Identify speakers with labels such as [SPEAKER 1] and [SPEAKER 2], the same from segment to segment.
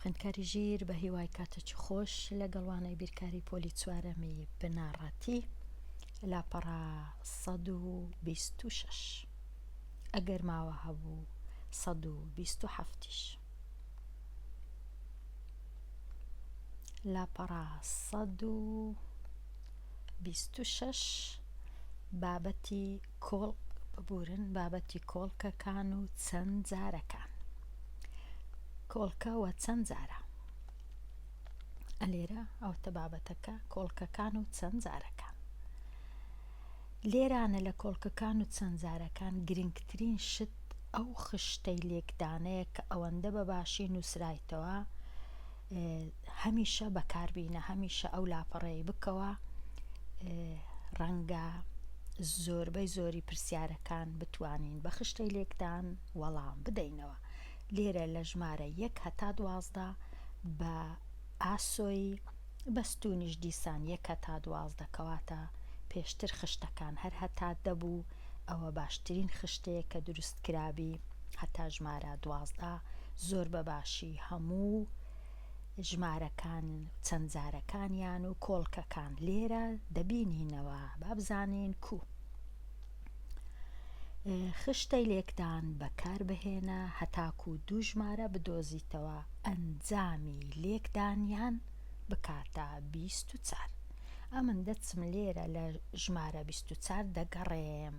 [SPEAKER 1] خوێندکاری ژیر بە هیوای کاتێکی خۆش لەگەڵ وانەی بیرکاری پۆلی چوارەمی بنەڕەتی لاپەڕە 126 ئەگەر ماوە هەبوو 127 یش لاپەڕە 126 بابەتی کۆڵ ببورن بابەتی کۆڵکەکان و چەند جارەکان کۆڵکە وە چەند جارە ئەلێرە ئەوتە بابەتەکە کۆڵکەکان و چەند جارەکان لێرانە لە کۆڵکەکان و چەند جارەکان گرنگترین شت ئەو خشتەی لێکدانەیە کە ئەوەندە بە باشی نووسرایتەوە هەمیشە بەکاربینە هەمیشە ئەو لاپەڕەی بکەوە ڕەنگە زۆربەی زۆری پرسیارەکان بتوانین بە خشتەی لێکدان وەڵام بدەینەوە لێرە لە ژمارە یەک هەتا 12 بە ئاسۆی بەستونیش دیسان یەک هەتا 12 کەواتە پێشتر خشتەکان هەر هەتا دەبوو ئەوە باشترین خشتەیە کە دروست کرابی هەتا ژمارە 12 زۆر بە باشی هەموو ژمارەکان چەند جارەکانیان و کۆڵکەکان لێرە دەبینینەوە با بزانین کو خشتەی لێکدان بەکاربهێنە هەتاکو دوو ژمارە بدۆزیتەوە ئەنجامی لێکدانیان بکاتە 24 ئەمن دەچم لێرە لە ژمارە 24 دەگەڕێم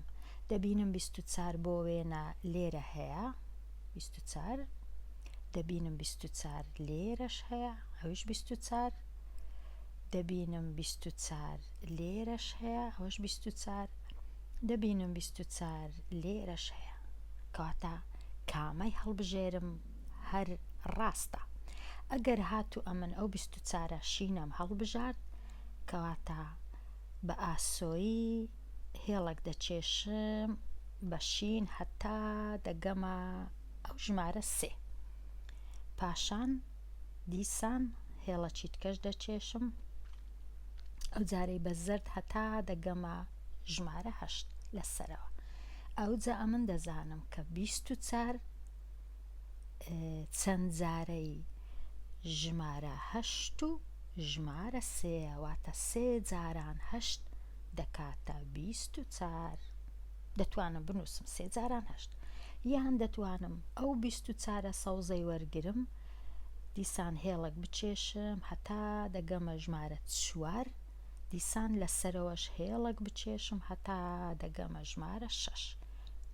[SPEAKER 1] دەبینم 24 بۆ وێنە لێرە هەیە 24 دەبینم 24 لێرەش هەیە ئەویش 24 دەبینم 24 لێرەش هەیە ئەوش 24 دەبینم 24 لێرەش هەیە کەواتە کامەی هەڵبژێرم هەر ڕاستە ئەگەر هاتوو ئەمن ئەو 24 شینەم هەڵبژارد کەواتە بە ئاسۆیی هێڵێک دەکێشم بە شین هەتا دەگەمە ئەو ژمارە سێ پاشان دیسان هێڵەکی تکەش دەکێشم ئەو جارەی بە زەرد هەتا دەگەمە ژمارە هەشت لەسەرەوە ئەوجا ئەمن دەزانم کە 24 چەند جارەی ژمارە هەشت و ژمارە سێیە واتە سێ جاران هەشت دەکاتە 24 دەتوانم بنووسم سێ جاران هەشت یان دەتوانم ئەو 24ە سەوزەی وەرگرم دیسان هێڵێک بکێشم هەتا دەگەمە ژمارە چوار دیسان لە سەرەوەش هێڵێک بکێشم هەتا دەگەمە ژمارە شەش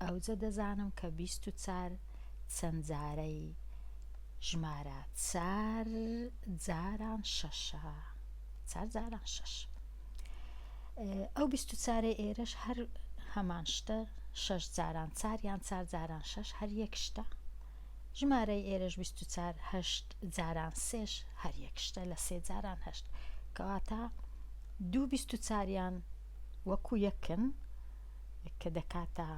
[SPEAKER 1] ئەوجە دەزانم کە 24 چەند جارەی ژمارە چار جاران شەشە چار جاران شەش ئەو 24 ئێرەش هەر هەمان شتە شەش جاران چار یان چار جاران شەش هەر یەک شتە ژمارەی ئێرەش 24 هەشت جاران سێش هەر یەک شتە لە سێ جاران هەشت کەواتە دوو 24یان وەکو یەکن کە دەکاتە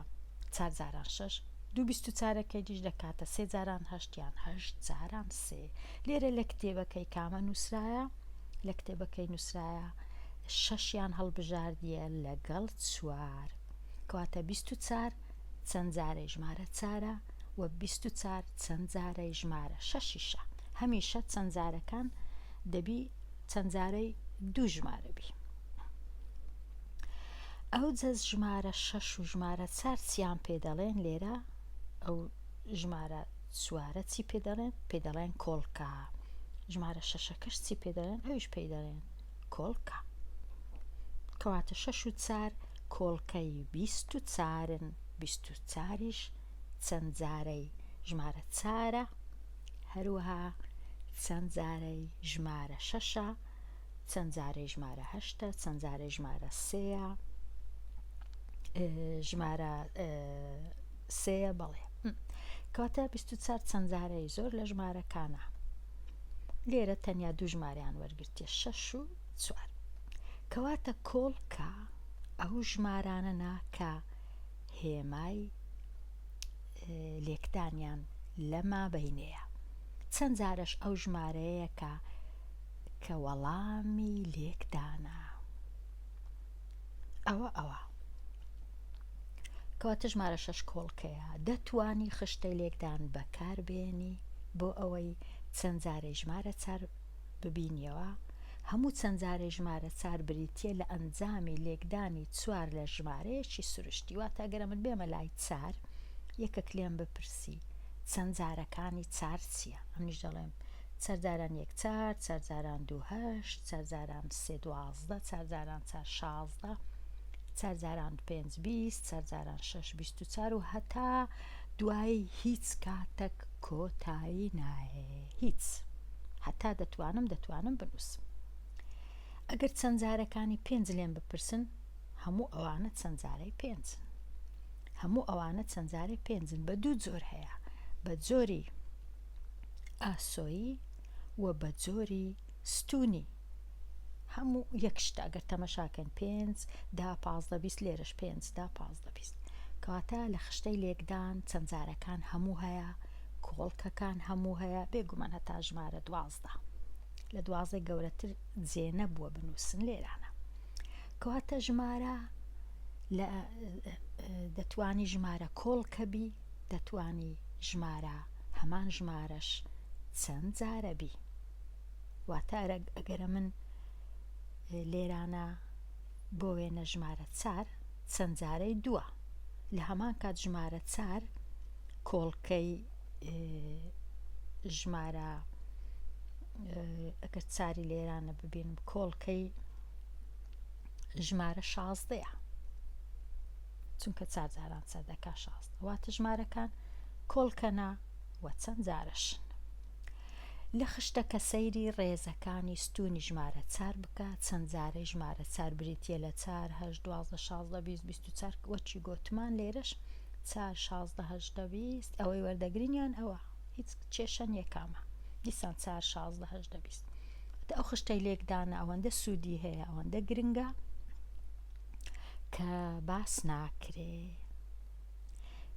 [SPEAKER 1] چار جاران شەش دوو بیست و چارەکەی دیش دەکاتە سێ جاران هەشت یان هەشت جاران سێ لێرە لە کتێبەکەی کامە نووسرایە لە کتێبەکەی نووسرایە شەشیان هەڵبژاردیە لەگەڵ چوار کەواتە 24 چەند جارەی ژمارە چارە و 24 چەند جارەی ژمارە شەشیشە هەمیشە چەند جارەکان دەبی چەند جارەی دوو ژمارە بی ئەو جەز ژمارە شەش و ژمارە چار چیان پێ دەڵێن لێرە ئەو ژمارە چوارە چی پێ دەڵێن پێ دەڵێن کۆڵکە ژمارە شەشەکەش چی پێ دەڵێن ئەویش پێی دەڵێن کۆڵکە کەواتە شەش و چار کۆڵکەی بیست و چارن بیست و چاریش چەند جارەی ژمارە چارە هەروەها چەند جارەی ژمارە شەشە چەند جارەی ژمارە هەشتە چەند جارەی ژمارە سێیە ژمارە سێیە بەڵێ کەواتە 24 چەند جارەی زۆر لە ژمارەکانە لێرە تەنیا دوو ژمارەیان وەرگرتیە شەش و چوار کەواتە کۆڵکە ئەو ژمارانە نا کە هێمای لێکدانیان لە مابینەیە چەند جارەش ئەو ژمارەیە کە کە وەڵامی لێکدانە ئەوە ئەوە کەواتە ژمارە شەش کۆڵکەیە دەتوانی خشتەی لێکدان بەکاربێنی بۆ ئەوەی چەند جارەی ژمارە چار ببینیەوە، هەموو چەند جارەی ژمارە چار بریتیە لە ئەنجامی لێکدانی چوار لە ژمارەیەکی سروشتی، واتە ئەگەر ئەمن بێمە لای چار یەکەک لێم بپرسی چەند جارەکانی چار چیە؟ ئەمنیش دەڵێم چار جاران یەک چار، چار جاران دوو هەشت، چار جاران سێ 12، چار جاران چار 16، چار جاران پێنج 20، چار جاران شەش 24 و هەتا دوایی هیچ کاتەک کۆتایی نایێ هیچ هەتا دەتوانم دەتوانم بنووسم ئەگەر چەند جارەکانی پێنج لێم بپرسن هەموو ئەوانە چەند جارەی پێنجن هەموو ئەوانە چەند جارەی پێنجن بە دوو جۆر هەیە بە جۆری ئاسۆیی و بە جۆری ستونی هەموو یەک شتە ئەگەر تەمەشاکەن پێنج دا 15 20 لێرەش پێنج دا 15 20 کەواتە لە خشتەی لێکدان چەند جارەکان هەموو هەیە کۆڵکەکان هەموو هەیە بێگومان هەتا ژمارە دوازدە لە دوازدە گەورەتر جێ نەبووە بنووسن لێرانە کەواتە ژمارە لە دەتوانی ژمارە کۆڵکە بی دەتوانی ژمارە هەمان ژمارەش چەند جارە بی واتە ئەگەرە من لێرانە بۆ وێنە ژمارە چار چەند جارەی دووە لە هەمان کات ژمارە چار کۆڵکەی ژمارە ئەگەر چاری لێرانە ببینم کۆڵکەی ژمارە شازدەیە چونکە چار جاران چار دەکا شازدە واتە ژمارەکان کۆڵکەنا و چەند جارەشن لە خشتەکە سەیری ڕێزەکانی ستوونی ژمارە چار بکە چەند جارەی ژمارە چار بریتیە لە چار هەشت 12 16 20 24 وەچی گۆتمان لێرەش چار 16 هەژدە 20 ئەوەی وەردەگرین یان ئەوە هیچ کێشە نییە کامە دیسان چار 16 هەژدە 20 ئەو خشتەی لێکدانە ئەوەندە سوودی هەیە ئەوەندە گرنگە کە باس ناکرێ.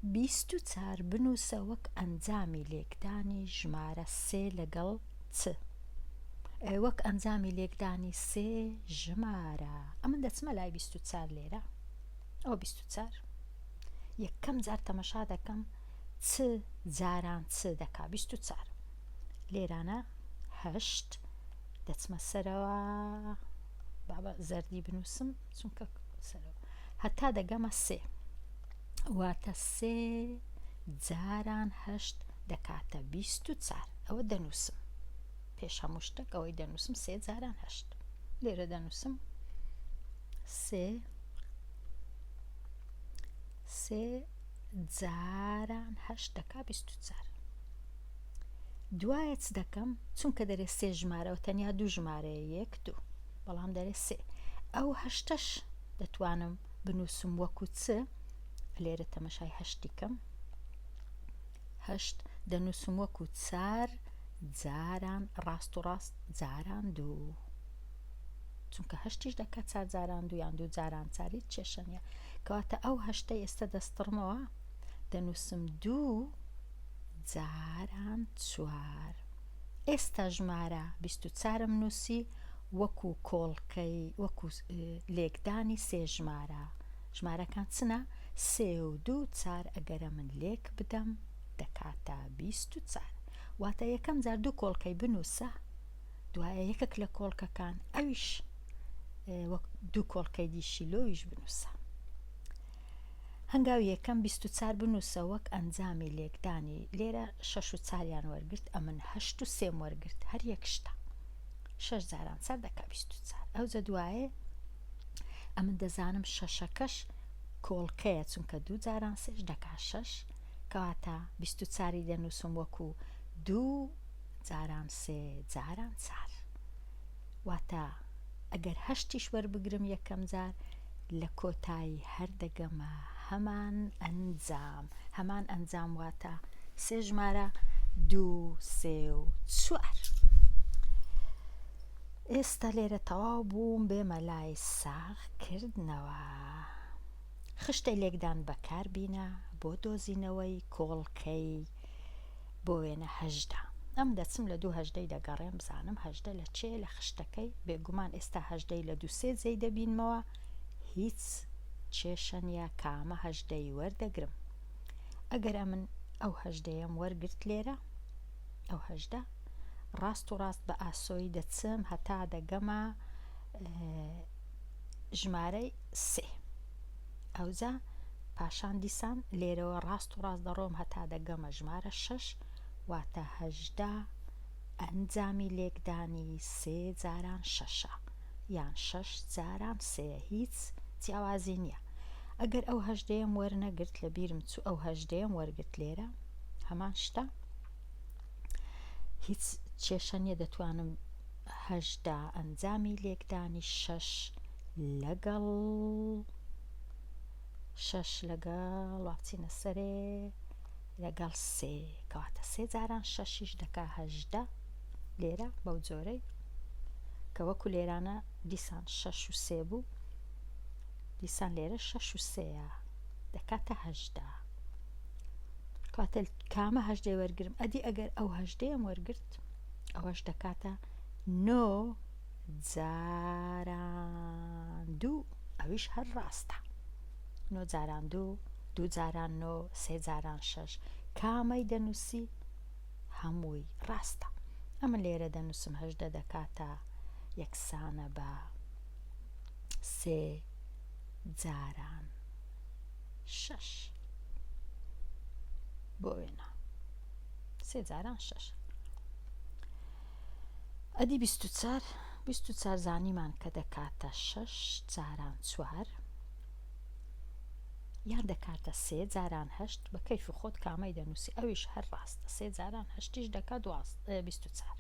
[SPEAKER 1] 24 بنووسە وەک ئەنجامی لێکدانی ژمارە سێ لەگەڵ چ وەک ئەنجامی لێکدانی سێ ژمارە ئەمن دەچمە لای 24 لێرە ئەو 24 یەکەم جار تەمەشا دەکەم چ جاران چ دەکا 24 لێرانە هەشت دەچمە سەرەوە بابە زەردی بنووسم چونکە سەرەوە هەتا دەگەمە سێ واتە سێ جاران هەشت دەکاتە 24 ئەوە دەنووسم پێش هەموو شتێک ئەوەی دەنووسم سێ جاران هەشت لێرە دەنووسم سێ سێ جاران هەشت دەکا 24 دوایە چ دەکەم چونکە دەرێ سێ ژمارەوە تەنیا دوو ژمارەیە یەک دوو بەڵام دەرێ سێ ئەو هەشتەش دەتوانم بنووسم وەکو چ لێرە تەمەشای هەشتی کەم هەشت دەنووسم وەکو چار جاران ڕاست و ڕاست جاران دوو چونکە هەشتیش دەکات چار جاران دوو یان دوو جاران چار هیچ کێشە نییە کەواتە ئەو هەشتەی ئێستا دەستڕمەوە دەنووسم دوو جاران چوار ئێستا ژمارە 24م نووسی وەکو کۆڵکەی وەکو لێکدانی سێ ژمارە ژمارەکان چنە سێ و دوو چار ئەگەرە من لێک بدەم دەکاتە 24 واتە یەکەم جار دوو کۆڵکەی بنووسە دوایە یەکێک لە کۆڵکەکان ئەویش وەک دوو کۆڵکەی دیشی لۆویش بنووسە هەنگاوی یەکەم 24 بنووسە وەک ئەنجامی لێکدانی لێرە شەش و چاریان وەرگرت ئەمن هەشت و سێم وەرگرت هەر یەک شتە شەش جاران چار دەکا 24 ئەوجە دوایێ ئەمن دەزانم شەشەکەش کۆڵکەیە چونکە دوو جاران سێش دەکا شەش کەواتە 24ی دەنووسم وەکو دوو جاران سێ جاران چار واتە ئەگەر هەشتیش وەربگرم یەکەم جار لە کۆتایی هەر دەگەمە هەمان ئەنجام هەمان ئەنجام واتە سێ ژمارە دوو سێ و چوار ئێستا لێرە تەواو بووم بێمە لای ساغ کردنەوە خشتەی لێکدان بەکار بینە بۆ دۆزینەوەی کۆڵکەی بۆ وێنە 18 ئەم دەچم لە دوو هەژدەی دەگەڕێم بزانم هەژدە لە چێ لە خشتەکەی بێگومان ئێستا هەژدەی لە دوو سێ جێی دەبینمەوە هیچ کێشە نیە کامە هەژدەی وەردەگرم ئەگەر ئەمن ئەو هەژدەیەم وەرگرت لێرە ئەو هەژدە. ڕاست و ڕاست بە ئاسۆیی دەچم هەتا دەگەمە ژمارەی سێ ئەوجا پاشان دیسان لێرەوە ڕاست و ڕاست دەڕۆم هەتا دەگەمە ژمارە شەش واتە 18 ئەنجامی لێکدانی سێ جاران شەشە یان شەش جاران سێ هیچ جیاوازی نییە ئەگەر ئەو هەژدەیەم وەرنەگرت لە بیرم چوو ئەو هەژدەیەم وەرگرت لێرە هەمان شتە هیچ کێشە نییە دەتوانم 18 ئەنجامی لێکدانی شەش لەگەڵ شەش لەگەڵ وا بچینە سەرێ لەگەڵ سێ کەواتە سێ جاران شەشیش دەکا 18 لێرە بەو جۆرەی کە وەکو لێرانە دیسان شەش و سێ بوو دیسان لێرە شەش و سێیە دەکاتە 18 کاتە کامە هەژدەی وەرگرم ئەدی ئەگەر ئەو هەژدەیەم وەرگرت ئەوەش دەکاتە نۆ جاران دوو ئەویش هەر ڕاستە نۆ جاران دوو دوو جاران نۆ سێ جاران شەش کامەی دەنووسی هەمووی ڕاستە ئەمن لێرە دەنووسم 18 دەکاتە یەکسانە بە سێ جاران شەش بۆ وێنە سێ جاران شەش ئەدی 24 24 زانیمان کە دەکاتە شەش جاران چوار یان دەکاتە سێ جاران هەشت بە کەیفی خۆت کامەی دەنووسی ئەویش هەر ڕاستە سێ جاران هەشتیش دەکات 24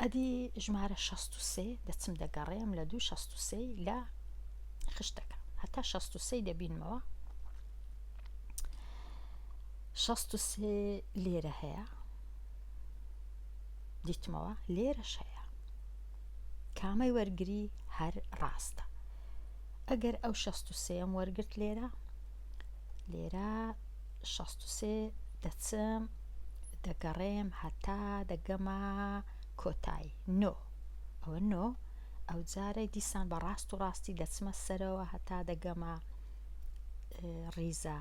[SPEAKER 1] ئەدی ژمارە 63 دەچم دەگەڕێم لە دوو 63 لە خشتەکە هەتا 63 دەبینمەوە 63 لێرە هەیە دیتمەوە لێرەش هەیە کامەی وەرگری هەر ڕاستە ئەگەر ئەو 63م وەرگرت لێرە لێرە 63 دەچم دەگەڕێم هەتا دەگەمە کۆتایی نۆ ئەوە نۆ ئەو جارەی دیسان بە ڕاست و ڕاستی دەچمە سەرەوە هەتا دەگەمە ڕیزە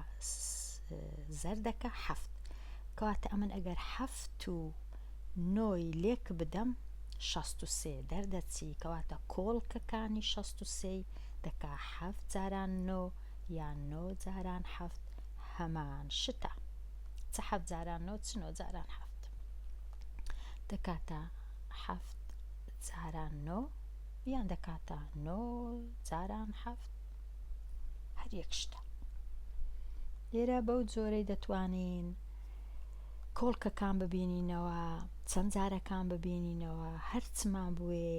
[SPEAKER 1] زەردەکە حەفت کەواتە ئەمن ئەگەر حەفت و نۆی لێک بدەم 63 دەردەچی کەواتە کۆڵکەکانی 63 دەکا حەفت جاران نۆ یان نۆ جاران حەفت هەمان شتە چ حەفت جاران نۆ چ نۆ جاران حەفت دەکاتە حەفت جاران نۆ یان دەکاتە نۆ جاران حەفت هەر یەک شتە لێرە بەو جۆرەی دەتوانین کۆڵکەکان ببینینەوە چەند جارەکان ببینینەوە هەرچمان بوێ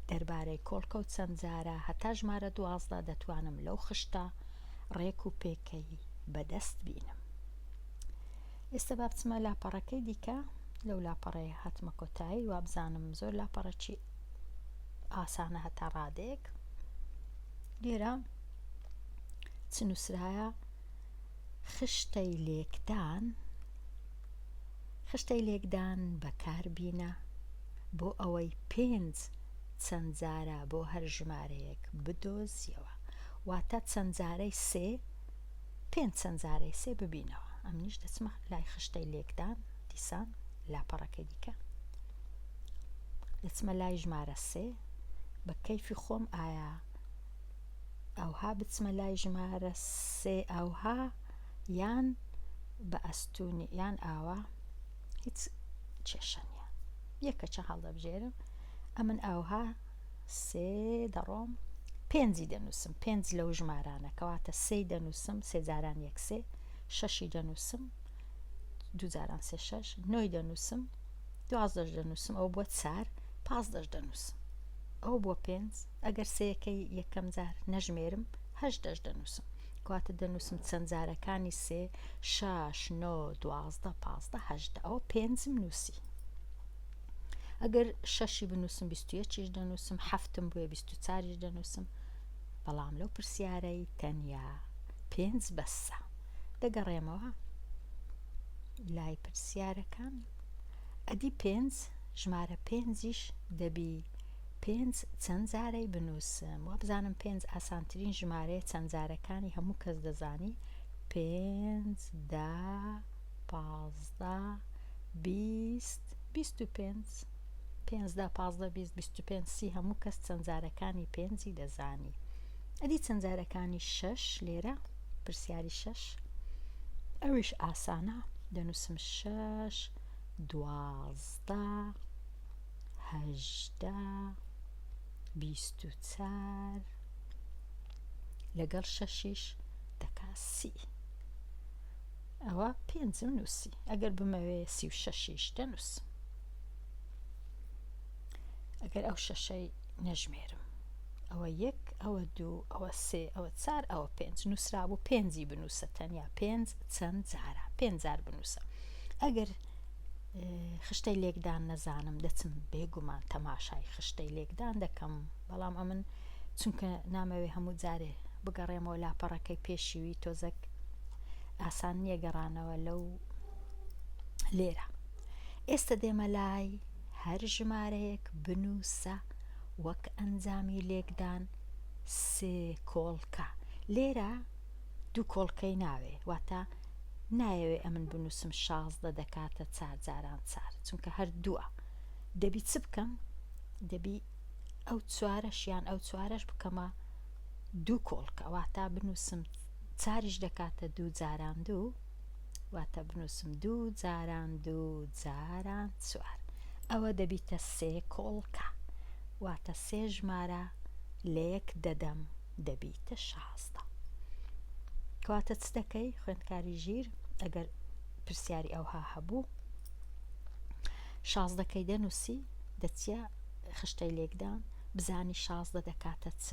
[SPEAKER 1] دەربارەی کۆڵکە و چەند جارە هەتا ژمارە دوازدە دەتوانم لەو خشتە ڕێک و پێکەی بەدەست بینم ئێستا با بچمە لاپەڕەکەی دیکە لەو لاپەڕەیە هاتمە کۆتایی وابزانم زۆر لاپەڕەکی ئاسانە هەتا ڕادەیەک لێرە چ نووسرایە خشتەی لێکدان خشتەی لێکدان بەکاربینە بۆ ئەوەی پێنج چەند جارە بۆ هەر ژمارەیەک بدۆزیەوە واتە چەند جارەی سێ پێنج چەند جارەی سێ ببینەوە ئەمنیش دەچمە لای خشتەی لێکدان دیسان لاپەڕەکەی دیکە دەچمە لای ژمارە سێ بە کەیفی خۆم ئایا ئەوها بچمە لای ژمارە سێ ئەوها یان بە ئەستونی یان ئاوا هیچ کێشە نییە یەکە چە هەڵدەبژێرم ئەمن ئەوها سێ دەڕۆم پێنجی دەنووسم پێنج لەو ژمارانە کەواتە سێی دەنووسم سێ جاران یەک سێ شەشی دەنووسم دوو جاران سێ شەش نۆی دەنووسم دوازدەش دەنووسم ئەو بووە چار پازدەش دەنووسم ئەو بۆ پێنج ئەگەر سێیەکەی یەکەم جار نەژمێرم هەشتەش دەنووسم کەواتە دەنووسم چەند جارەکانی سێ شەش نۆ 12 پازدە هەژدە ئەوە پێنجم نووسی ئەگەر شەشی بنووسم بیست و یەکیش دەنووسم حەفتم بووە 24یش دەنووسم بەڵام لەو پرسیارەی تەنیا پێنج بەسە دەگەڕێمەوە لای پرسیارەکان ئەدی پێنج ژمارە پێنجیش دەبی پێنج چەند جارەی بنووسم وابزانم پێنج ئاسانترین ژمارەیە چەند جارەکانی هەموو کەس دەزانی پێنج دە 15 20. 25 پێنج دە 15 20 25 سی هەموو کەس چەند جارەکانی پێنجی دەزانی ئەدی چەند جارەکانی شەش لێرە پرسیاری شەش ئەویش ئاسانە دەنووسم شەش 12 18 24 لەگەڵ شەشیش دەکا سی ئەوە پێنجم نووسی ئەگەر بمەوێ سی و شەشیش دەنووسم ئەگەر ئەو شەشەی نەژمێرم ئەوە یەک ئەوە دوو ئەوە سێ ئەوە چار ئەوە پێنج نووسرابوو پێنجی بنووسە تەنیا پێنج چەند جارە پێنج جار بنووسە ئەگەر خشتەی لێکدان نەزانم دەچم بێگومان تەماشای خشتەی لێکدان دەکەم بەڵام ئەمن چونکە نامەوێ هەموو جارێ بگەڕێمەوە لاپەڕەکەی پێشیوی تۆزەک ئاسان نییە گەڕانەوە لەو لێرە ئێستا دێمە لای هەر ژمارەیەک بنووسە وەک ئەنجامی لێکدان سێ کۆڵکە لێرە دوو کۆڵکەی ناوێ واتە نایەوێ ئەمن بنووسم 16 دەکاتە چار جاران چار چونکە هەر دووە دەبی چ بکەم دەبی ئەو چوارەش یان ئەو چوارەش بکەمە دوو کۆڵکە واتە بنووسم چاریش دەکاتە دوو جاران دوو واتە بنووسم دوو جاران دوو جاران چوار ئەوە دەبیتە سێ کۆڵکە واتە سێ ژمارە لەیەک دەدەم دەبیتە 16 کەواتە چ دەکەی خوێندکاری ژیر ئەگەر پرسیاری ئەوها هەبوو شازدەکەی دەنووسی دەچیە خشتەی لێکدان بزانی 16 دەکاتە چ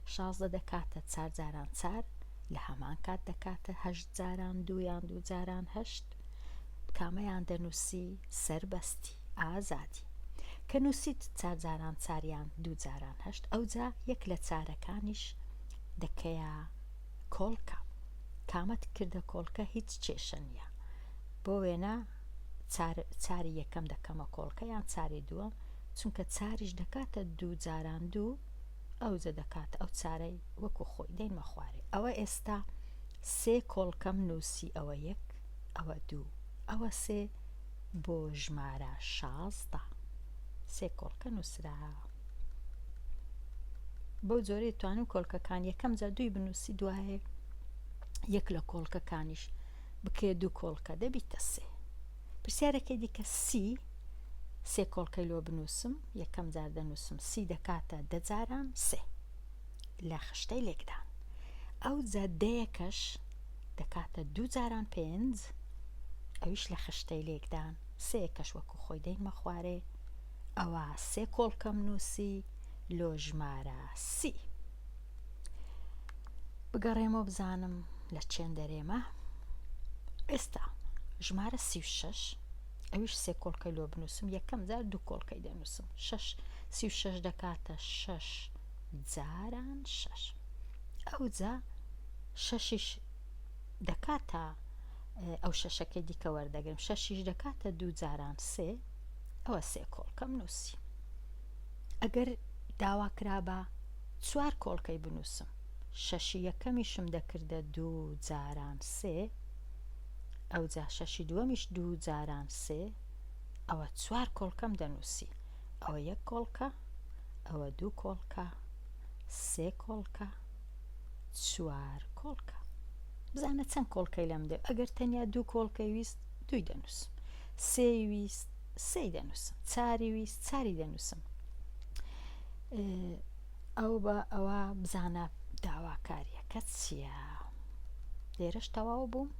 [SPEAKER 1] 16 دەکاتە چار جاران چار لە هەمان کات دەکاتە هەشت جاران دوو یان دوو جاران هەشت کامەیان دەنووسی سەربەستی ئازادی کە نووسیت چار جاران چار یان دوو جاران هەشت ئەوجا یەک لە چارەکانیش دەکەیە کۆڵکە کامەت کردە کۆڵکە هیچ کێشە نییە بۆ وێنە چار چاری یەکەم دەکەمە کۆڵکە یان چاری دووەم چونکە چاریش دەکاتە دوو جاران دوو ئەوجە دەکاتە ئەو چارەی وەکو خۆی دەینمە خوارێ ئەوە ئێستا سێ کۆڵکەم نووسی ئەوە یەک ئەوە دوو ئەوە سێ بۆ ژمارە 16 سێ کۆڵکە نووسرا بەو جۆرەی توانم کۆڵکەکان یەکەم جار دووی بنووسی دوایێ یەک لە کۆڵکەکانیش بکەیە دوو کۆڵکە دەبیتە سێ پرسیارەکەی دیکە سی سێ کۆڵکەی لۆ بنووسم یەکەم جار دەنووسم سی دەکاتە دە جاران سێ لە خشتەی لێکدان ئەو جا دەیەکەش دەکاتە دوو جاران پێنج ئەویش لە خشتەی لێکدان سێیەکەش وەکو خۆی دەینمە خوارێ ئەوا سێ کۆڵکەم نووسی لۆ ژمارە سی بگەڕێمەوە بزانم لە چێندەرێمە ئێستا ژمارە 36 ئەویش سێ کۆڵکەی لۆ بنووسم یەکەم جار دوو کۆڵکەی دەنووسم شەش 36 دەکاتە شەش جاران شەش ئەوجا شەشیش دەکاتە ئەو شەشەکەی دیکە وەردەگرم شەشیش دەکاتە دوو جاران سێ ئەوە سێ کۆڵکەم نووسی ئەگەر داوا کرابا چوار کۆڵکەی بنووسم شەشی یەکەمیشم دەکردە دوو جاران سێ ئەوجا شەشی دووەمیش دوو جاران سێ ئەوە چوار کۆڵکەم دەنووسی ئەوە یەک کۆڵکە ئەوە دوو کۆڵکە سێ کۆڵکە چوار کۆڵکە بزانە چەند کۆڵکەی لەم دێ ئەگەر تەنیا دوو کۆڵکەی ویست دووی دەنووسم سێی ویست سێی دەنووسم چاری ویست چاری دەنووسم ئەو بە ئەوە بزانە داواکاریەکە چییە لێرەش تەواو بووم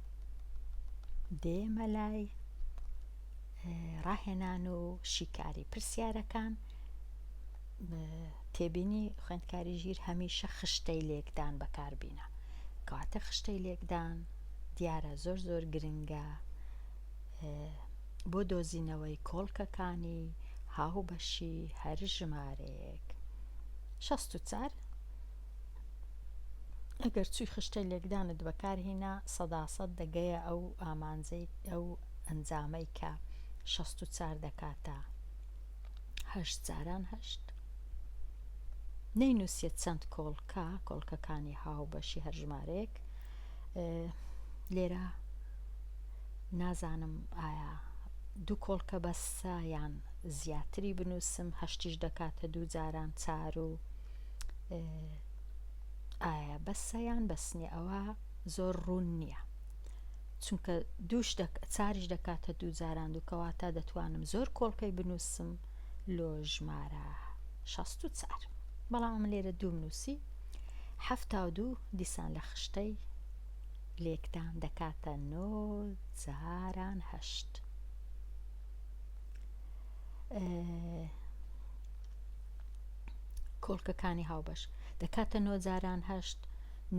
[SPEAKER 1] دێمە لای ڕاهێنان و شیکاری پرسیارەکان تێبینی خوێندکاری ژیر هەمیشە خشتەی لێکدان بەکاربینە کەواتە خشتەی لێکدان دیارە زۆر زۆر گرنگە بۆ دۆزینەوەی کۆڵکەکانی هاوبەشی هەر ژمارەیەک. 64 ئەگەر چووی خشتەی لێکدانت بەکارهینا سەداسەد دەگەیە ئەو ئامانجەی ئەو ئەنجامەی کە 64 دەکاتە هەشت جاران هەشت. نەینووسیە چەند کۆڵکە کۆڵکەکانی هاوبەشی هەر ژمارەیەک لێرە نازانم ئایا. دوو کۆڵکە بەسە یان زیاتری بنووسم هەشتیش دەکاتە دوو جاران چار و ئایا بەسە یان بەس نییە ئەوە زۆر ڕوون نییە چونکە دووش چاریش دەکاتە دوو جاران دوو کەواتە دەتوانم زۆر کۆڵکەی بنووسم لۆ ژمارە 64 بەڵام ئەمن لێرە دووم نووسی 72 دیسان لە خشتەی لێکدان دەکاتە نۆ جاران هەشت. کۆڵکەکانی هاوبەش دەکاتە نۆ جاران هەشت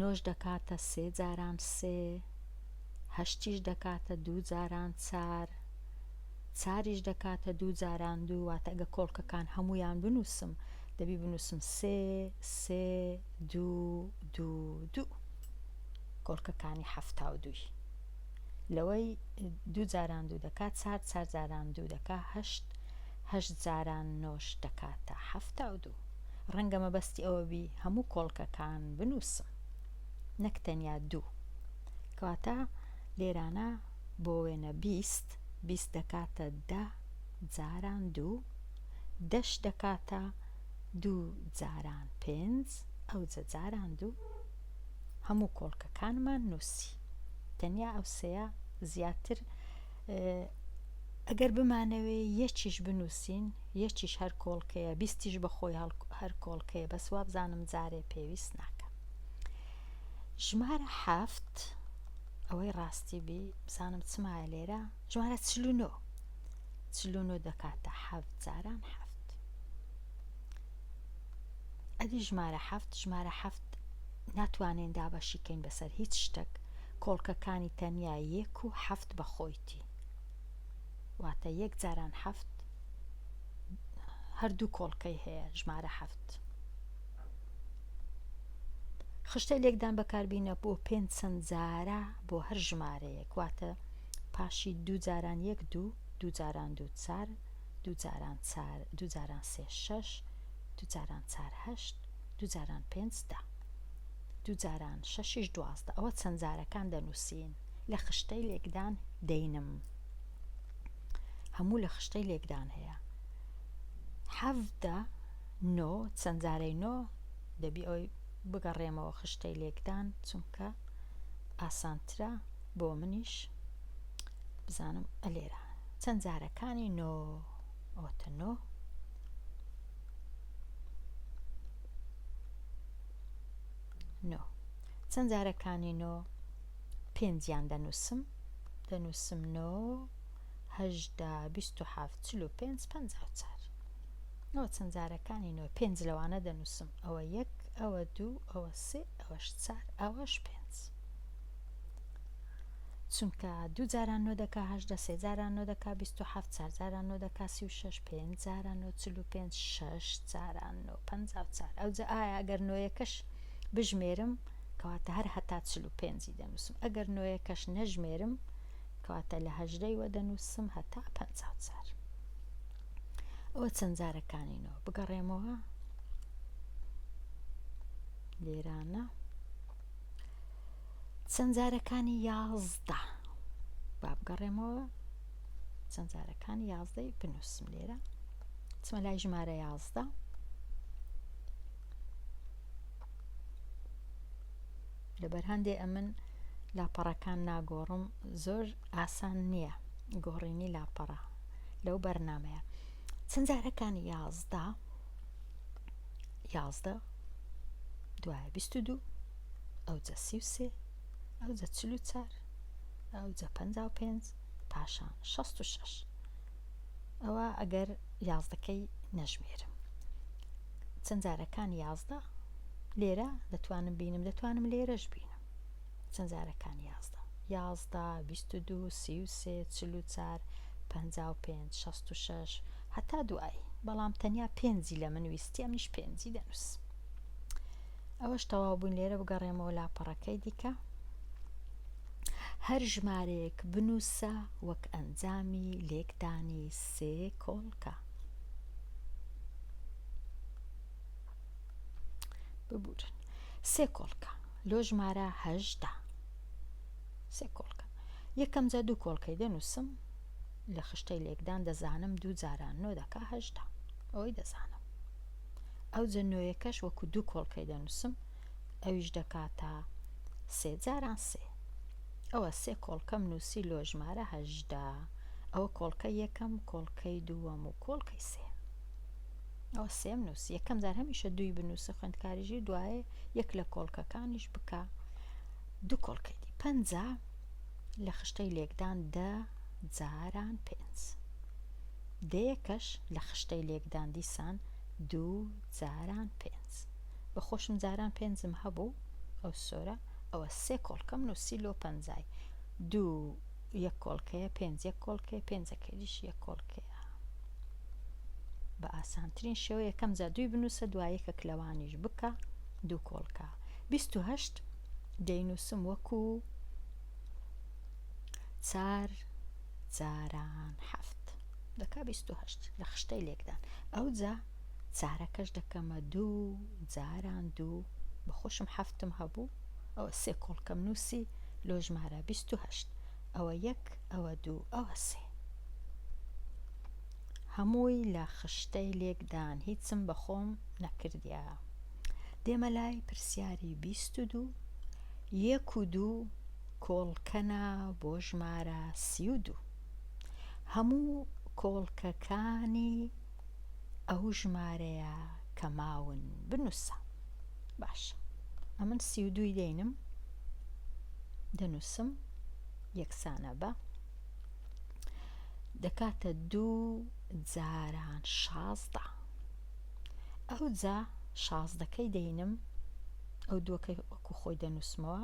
[SPEAKER 1] نۆش دەکاتە سێ جاران سێ هەشتیش دەکاتە دوو جاران چار چاریش دەکاتە دوو جاران دوو واتە ئەگە کۆڵکەکان هەمویان بنووسم دەبی بنووسم سێ سێ دوو دوو دوو کۆڵکەکانی 72 لەوەی دوو جاران دوو دەکا چار چار جاران دوو دەکا هەشت هەشت جاران نۆش دەکاتە 72 ڕەنگە مەبەستی ئەوە بی هەموو کۆڵکەکان بنووسم نەک تەنیا دوو کەواتە لێرانە بۆ وێنە 20 20 دەکاتە دە جاران دوو دەش دەکاتە دوو جاران پێنج ئەوجە جاران دوو هەموو کۆڵکەکانمان نووسی تەنیا ئەو سێیە زیاتر ئەگەر بمانەوێ یەکیش بنووسین یەکیش هەر کۆڵکەیە بیستیش بەخۆی هەر کۆڵکەیە بەس وابزانم جارێ پێویست ناکە ژمارە حەفت ئەوەی ڕاستی بی بزانم چمایە لێرە ژمارە 49 49 دەکاتە حەفت جاران حەفت ئەدی ژمارە حەفت ژمارە حەفت ناتوانین دابەشی کەین بەسەر هیچ شتەک کۆڵکەکانی تەنیا یەک و حەفت بە خۆیتی واتە یەک جاران حەفت هەردوو کۆڵکەی هەیە ژمارە حەفت خشتەی لێکدان بەکاربینە بۆ پێنج چەند جارە بۆ هەر ژمارەیەک واتە پاشی دوو جاران یەک دوو دوو جاران دوو چار دوو جاران چار دوو جاران سێ شەش دوو جاران چار هەشت دوو جاران پێنج دە دوو جاران شەشیش 12 ئەوە چەند جارەکان دەنووسین لە خشتەی لێکدان دەینم هەموو لە خشتەی لێکدان هەیە حەڤدە نۆ چەند جارەی نۆ دەبی ئەوی بگەڕێمەوە خشتەی لێکدان چونکە ئاسانترە بۆ منیش بزانم ئەلێرە چەند جارەکانی نۆ ئەوەتە نۆ نۆ چەند جارەکانی نۆ پێنجیان دەنووسم دەنووسم نۆ هەژدە 27 45 54 ئەوە چەند جارەکانی نۆ پێنج لەوانە دەنووسم ئەوە یەک ئەوە دوو ئەوە سێ ئەوەش چار ئەوەش پێنج چونکە دوو جاران نۆ دەکا هەژدە سێ جاران نۆ دەکا 27 چار جاران نۆ دەکا 36 پێنج جاران نۆ 45 شەش جاران نۆ 54 ئەوجا ئایا ئەگەر نۆیەکەش بژمێرم کەواتە هەر هەتا 45ی دەنووسم ئەگەر نۆیەکەش نەژمێرم کەواتە لە هەژدەی وە دەنووسم هەتا 54 ئەوە چەند جارەکانی نۆ بگەڕێمەوە لێرانە چەند جارەکانی یازدە با بگەڕێمەوە چەند جارەکانی یازدەی بنووسم لێرە چمە لای ژمارە یازدە لەبەر هەندێ ئەمن لاپەڕەکان ناگۆڕم زۆر ئاسان نییە گۆڕینی لاپەڕە لەو بەرنمەیە چەند جارەکانی یازدە یازدە دوایە 22 ئەوجە 33 ئەوجە 44 ئەوجە 55 پاشان 66 ئەوە ئەگەر یازدەکەی نەژمێرم چەند جارەکان یازدە لێرە دەتوانم بینم دەتوانم لێرەش بینم چەند جارەکان یازدە یازدە 22 33 44 55 66 هەتا دوایی بەڵام تەنیا پێنجی لە من ویستی ئەمنیش پێنجی دەنووسم ئەوەش تەواو بووین لێرە بگەڕێمەوە لاپەڕەکەی دیکە هەر ژمارەیەک بنووسە وەک ئەنجامی لێکدانی سێ کۆڵکە ببورن سێ کۆڵکە لۆ ژمارە هەژدە سێ کۆڵکە یەکەم جا دوو کۆڵکەی دەنووسم. لە خشتەی لێکدان دەزانم دوو جاران نۆ دەکا 18 ئەوەی دەزانم. ئەوجە نۆیەکەش وەکو دوو کۆڵکەی دەنووسم ئەویش دەکاتە سێ جاران سێ. ئەوە سێ کۆڵکەم نووسی لۆ ژمارە 18 ئەوە کۆڵکەی یەکەم کۆڵکەی دووەم و کۆڵکەی سێ. ئەوە سێم نووسی یەکەم جار هەمیشە دووی بنووسە خوێندکاری ژیر دوایێ یەک لە کۆڵکەکانیش بکە دوو کۆڵکەی دی 50 لە خشتەی لێکدان دە جاران پێنج دەیەکەش لە خشتەی لێکدان دیسان دوو جاران پێنج بە خۆشم جاران پێنجم هەبوو ئەو سۆرە ئەوە سێ کۆڵکەم نووسی لۆ پەنجای دوو یەک کۆڵکەیە پێنج یەک کۆڵکەیە پێنجەکەیش یەک کۆڵکەیە بە ئاسانترین شێوە یەکەم جا دووی بنووسە دوا یەکەک لەوانیش بکە دوو کۆڵکە 28 دەینووسم وەکو چار جاران حەفت دەکا 28 لە خشتەی لێکدان ئەوجا چارەکەش دەکەمە دوو جاران دوو بە خۆشم حەفتم هەبوو ئەوە سێ کۆڵکەم نووسی لۆ ژمارە 28 ئەوە یەک ئەوە دوو ئەوە سێ هەمووی لە خشتەی لێکدان هیچم بە خۆم نەکردیا دێمە لای پرسیاری 22 یەک و دوو کۆڵکەنە بۆ ژمارە 32 هەموو کۆڵکەکانی ئەو ژمارەیە کە ماون بنووسە باشە ئەمن 32ی دەینم دەنووسم یەکسانە بە دەکاتە دوو جاران 16 ئەوجا شازدەکەی دەینم ئەو دووەکەی وەکو خۆی دەنووسمەوە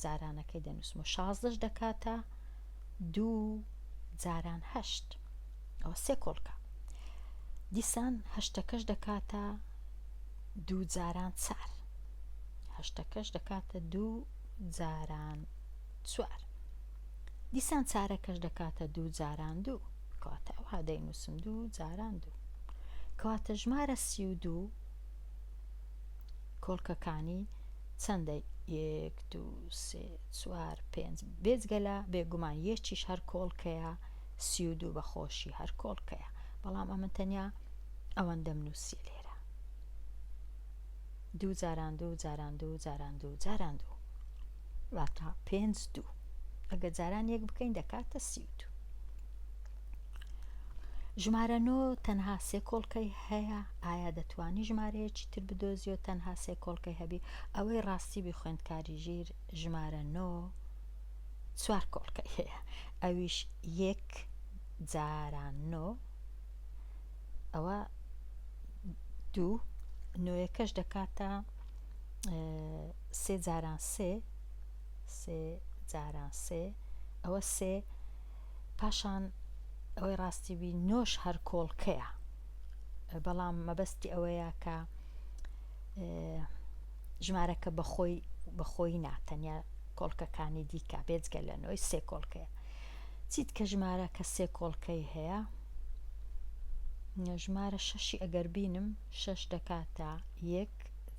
[SPEAKER 1] جارانەکەی دەنووسمەوە شازدەش دەکاتە دوو جاران هەشت ئەوە سێ کۆڵکە دیسان هەشتەکەش دەکاتە دوو جاران چار هەشتەکەش دەکاتە دوو جاران چوار دیسان چارەکەش دەکاتە دوو جاران دوو کەواتە ئەوها دەینووسم دوو جاران دوو کەواتە ژمارە 32 کۆڵکەکانی چەندە یەک دوو سێ چوار پێنج بێجگە لە بێگومان یەکیش هەر کۆڵکەیە 32 بە خۆشی هەر کۆڵکەیە بەڵام ئەمن تەنیا ئەوەندەم نووسیە لێرە دوو جاران دوو جاران دوو جاران دوو جاران دوو واتە پێنج دوو ئەگەر جاران یەک بکەین دەکاتە 32 ژمارە نۆ تەنها سێ کۆڵکەی هەیە ئایا دەتوانی ژمارەیەکی تر بدۆزیەوە تەنها سێ کۆڵکەی هەبی ئەوەی ڕاستی بی خوێندکاری ژیر ژمارە نۆ چوار کۆڵکەی هەیە ئەویش یەک جاران نۆ ئەوە دوو نۆیەکەش دەکاتە سێ جاران سێ سێ جاران سێ ئەوە سێ پاشان ئەوەی ڕاستی بی نۆش هەر کۆڵکەیە بەڵام مەبەستی ئەوەیە کە ژمارەکە بەخۆی بەخۆی نا تەنیا کۆڵکەکانی دیکە بێجگە لە نۆی سێ کۆڵکەیە چیت کە ژمارە کە سێ کۆڵکەی هەیە ژمارە شەشی ئەگەر بینم شەش دەکاتە یەک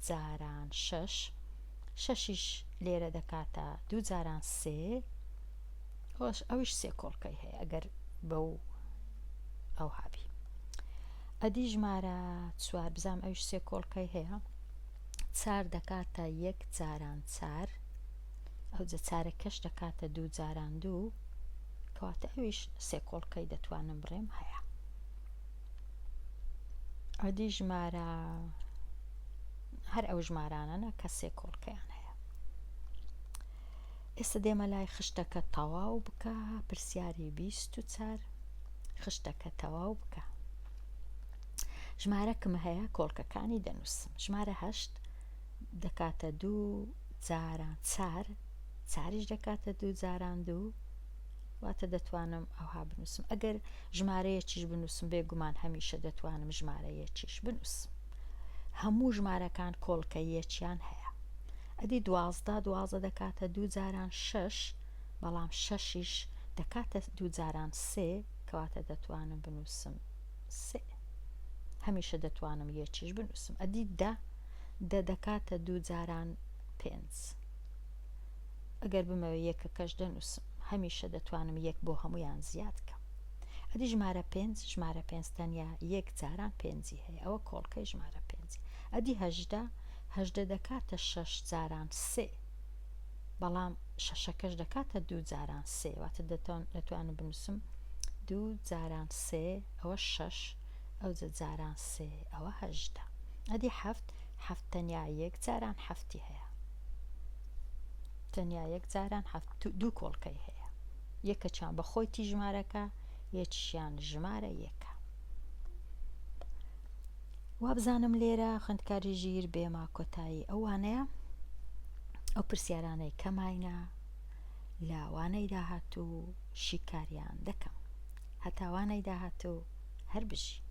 [SPEAKER 1] جاران شەش شەشیش لێرە دەکاتە دوو جاران سێ ئەوش ئەویش سێ کۆڵکەی هەیە ئەگەر بەو ئەوها بی ئەدی ژمارە چوار بزانم ئەویش سێ کۆڵکەی هەیە چار دەکاتە یەک جاران چار ئەوجە چارەکەش دەکاتە دوو جاران دوو کەواتە ئەویش سێ کۆڵکەی دەتوانم بڕێم هەیە ئەدی ژمارە هەر ئەو ژمارانەنە کە سێ کۆڵکەیان هەیە ئێستا دێمە لای خشتەکە تەواو بکە پرسیاری 24 خشتەکە تەواو بکە ژمارەکم هەیە کۆڵکەکانی دەنووسم ژمارە هەشت دەکاتە دوو جاران چار چاریش دەکاتە دوو جاران دوو واتە دەتوانم ئەوها بنووسم ئەگەر ژمارەیەکیش بنووسم بێگومان هەمیشە دەتوانم ژمارەیەکیش بنووسم هەموو ژمارەکان کۆڵکە یەکیان هەیە ئەدی 12 دوازدە دەکاتە دوو جاران شەش بەڵام شەشیش دەکاتە دوو جاران سێ کەواتە دەتوانم بنووسم سێ هەمیشە دەتوانم یەکیش بنووسم ئەدی دە دە دەکاتە دوو جاران پێنج ئەگەر بمەوێ یەکەکەش دەنووسم هەمیشە دەتوانم یەک بۆ هەمویان زیاد کەم. ئەدی ژمارە پێنج؟ ژمارە پێنج تەنیا یەک جاران پێنجی هەیە، ئەوە کۆڵکەی ژمارە پێنج. ئەدی 18؟ 18 دەکاتە شەش جاران سێ، بەڵام شەشەکەش دەکاتە دوو جاران سێ، واتە دەتوانم بنووسم دوو جاران سێ ئەوە شەش، ئەوجە جاران سێ ئەوە 18. ئەدی حەفت؟ حەفت تەنیا یەک جاران حەفتی هەیە، تەنیا یەک جاران حەفت دوو کۆڵکەی هەیە. یەکەکیان بە خۆیتی ژمارەکە یەکیشیان ژمارە یەکە. وابزانم لێرە خوێندکاری ژیر بێما کۆتایی ئەو وانەیە ئەو پرسیارانەی کەماینە لە وانەی داهاتوو شیکاریان دەکەم هەتا وانەی داهاتوو هەر بژی.